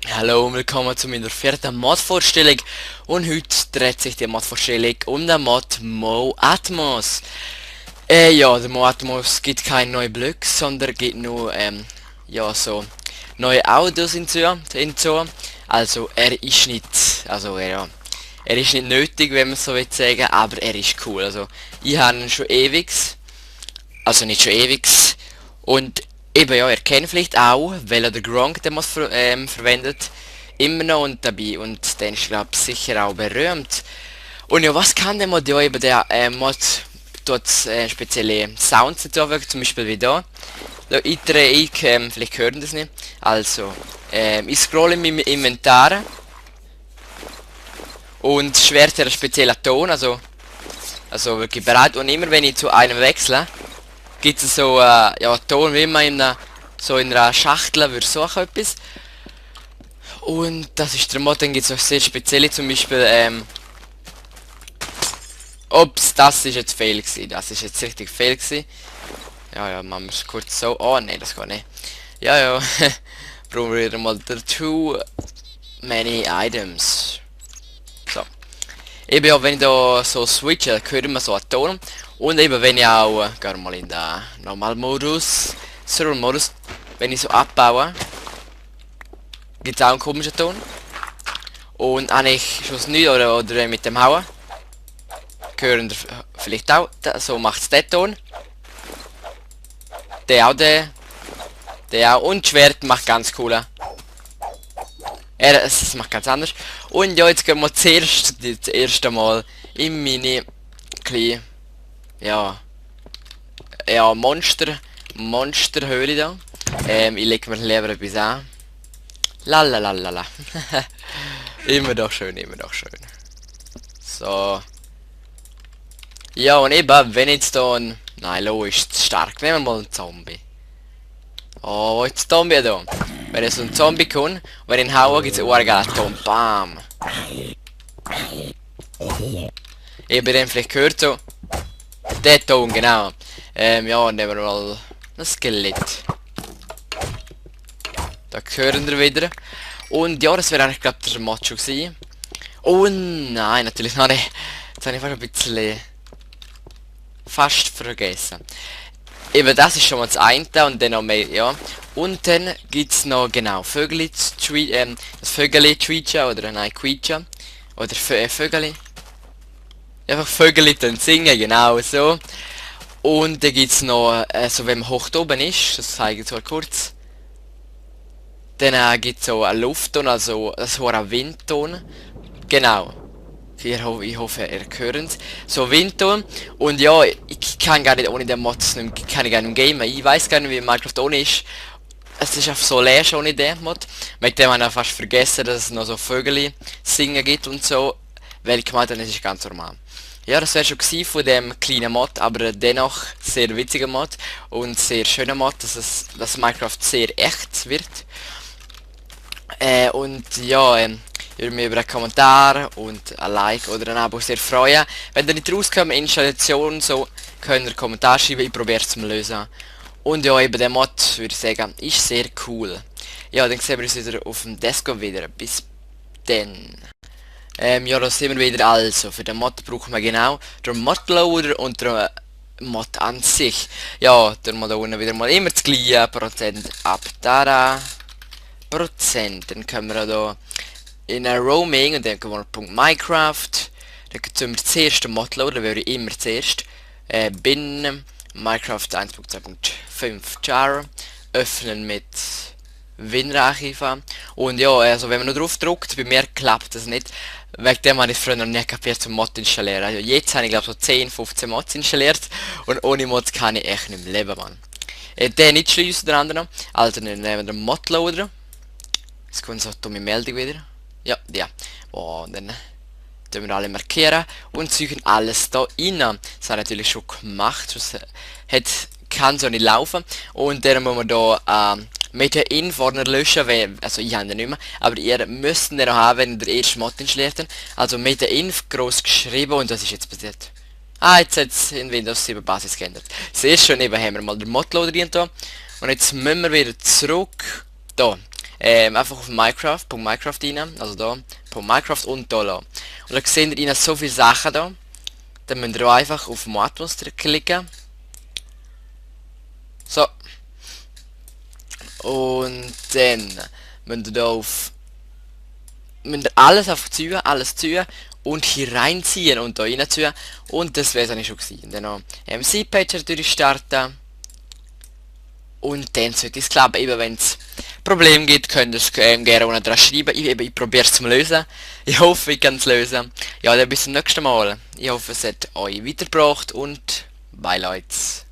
Hallo und willkommen zu meiner vierten Mod-Vorstellung und heute dreht sich die Mod-Vorstellung um den Mod MoAtmos. Ja, der MoAtmos gibt keine neuen Blöcke, sondern gibt nur, ja, so neue Audios hinzu. Also er ist nicht, er ist nicht nötig, wenn man so will sagen, aber er ist cool. Also ich habe ihn schon ewig, also nicht schon ewig, und eben ja, ihr kennt vielleicht auch, weil er der Gronk den Mod verwendet, immer noch und dabei, und den ist glaube ich sicher auch berühmt. Und ja, was kann der Mod? Ja, eben der Mod tut spezielle Sounds hinzufügen, zum Beispiel wie da. Da vielleicht hören das nicht. Also, ich scrolle in meinem Inventar und schwert einen speziellen Ton, also wirklich bereit, und immer wenn ich zu einem wechsle, gibt es so ja, einen Ton, wie man in einer Schachtel würde suchen etwas. Und das ist der Mod. Dann gibt es auch sehr spezielle, zum Beispiel ups, das ist jetzt fail gewesen. Das ist jetzt richtig fail gewesen. Ja, machen wir es kurz so. Oh nein, das geht nicht. Ja. Probieren wir mal der Too Many Items. So. Eben ja, wenn ich da so switche, hören wir so einen Ton. Und eben wenn ich auch, gehen wir mal in den Normalmodus, Server-Modus, wenn ich so abbaue, gibt es auch einen komischen Ton. Und eigentlich schon nicht oder mit dem Hauen, hören ihr vielleicht auch, so macht es den Ton. Der auch, und Schwert macht ganz cool. Es macht ganz anders. Und ja, jetzt gehen wir zuerst, das erste Mal in meine kleine, ja Monsterhöhle da. Ich lege mir lieber etwas an. Lalalala. Immer doch schön. So. Ja, und eben, wenn jetzt da ein... Nein, lo ist zu stark. Nehmen wir mal einen Zombie. Oh, wo ist der Zombie da? Wenn es so ein Zombie kommt, wenn ich ihn haue, gibt es einen urgeilen Ton. Bam. Eben dann vielleicht gehört so. Der Ton, genau. Ja, nehmen wir mal ein Skelett. Da hören wir wieder. Und ja, das wäre eigentlich, glaube ich, der Mod schon gewesen. Oh nein, natürlich noch nicht. Jetzt habe ich fast ein bisschen... fast vergessen. Eben, das ist schon mal das eine, und dann noch mehr, ja. Und dann gibt es noch, genau, Vögel das Vögel tweetchen, oder nein, quietschen. Oder Vögel. Einfach Vögel dann singen, genau so. Und dann gibt es noch, so wenn man hoch oben ist, das zeige ich zwar kurz. Dann gibt es so einen Luftton, also das war ein Windton. Genau. Ich hoffe, ihr hört es. So Windton. Und ja, ich kann gar nicht ohne den Mods, kann ich gar nicht gamen. Ich weiß gar nicht, wie Minecraft ohne ist. Es ist einfach so leer schon ohne den Mod. Mit dem habe ich fast vergessen, dass es noch so Vögel singen gibt und so. Weil ich gemeint habe, das ist ganz normal. Ja, das wäre schon gewesen von dem kleinen Mod, aber dennoch sehr witziger Mod und sehr schöner Mod, dass Minecraft sehr echt wird. Und ja, ich würde mich über einen Kommentar und ein Like oder ein Abo sehr freuen. Wenn ihr nicht rauskommt, Installation, so, könnt ihr einen Kommentar schreiben, ich probiere es zu lösen. Und ja, eben der Mod, würde ich sagen, ist sehr cool. Ja, dann sehen wir uns wieder auf dem Desktop wieder. Bis dann. Ja, da sind wir wieder. Also, für den Mod brauchen wir genau den Modloader und den Mod an sich. Ja, der Mod da unten wieder mal immer das gleiche Prozent ab. Tada! Prozent. Dann können wir da in ein Roaming, und dann kommen wir Punkt Minecraft. Dann können wir zuerst den Modloader, wäre immer zuerst. Bin Minecraft 1.2.5 Jar. Öffnen mit WinRAR-Archive. Und ja, also wenn man noch drauf drückt, bei mir klappt das nicht. Wegen dem habe ich früher noch nicht kapiert zum Mod installieren. Also jetzt habe ich glaube so 10, 15 Mods installiert. Und ohne Mods kann ich echt nicht mehr leben, Mann. Den nicht schließen, der andere. Also dann nehmen wir den Modloader. Jetzt kommt so eine dumme Meldung wieder. Ja, ja. Oh, und dann tun wir alle markieren und zügen alles da rein. Das habe ich natürlich schon gemacht, sonst kann so nicht laufen. Und dann muss man da mit der in vorne löschen, wenn, also ich habe den nicht mehr, aber ihr müsst den noch haben, wenn ihr den ersten Mod installiert habt. Also mit der Inf groß geschrieben und das ist jetzt passiert. Ah, jetzt hat es in Windows 7 Basis geändert. Sehr schön, eben haben wir mal den Modloader drin da. Und jetzt müssen wir wieder zurück, da, einfach auf Minecraft rein, also da, Minecraft und da lassen. Und dann seht ihr so viele Sachen da. Dann müsst ihr auch einfach auf Modmus klicken. So. Und dann müsst ihr da auf müsst ihr alles aufziehen, alles ziehen und hier reinziehen und da reinziehen und das wäre dann schon gewesen. Dann noch MC-Patcher durchstarten und dann sollte es klappen. Eben wenn es Probleme gibt, könnt ihr es gerne unten dran schreiben. Ich probiere es zu lösen. Ich hoffe, ich kann es lösen. Ja, dann bis zum nächsten Mal. Ich hoffe, es hat euch weitergebracht und bye Leute.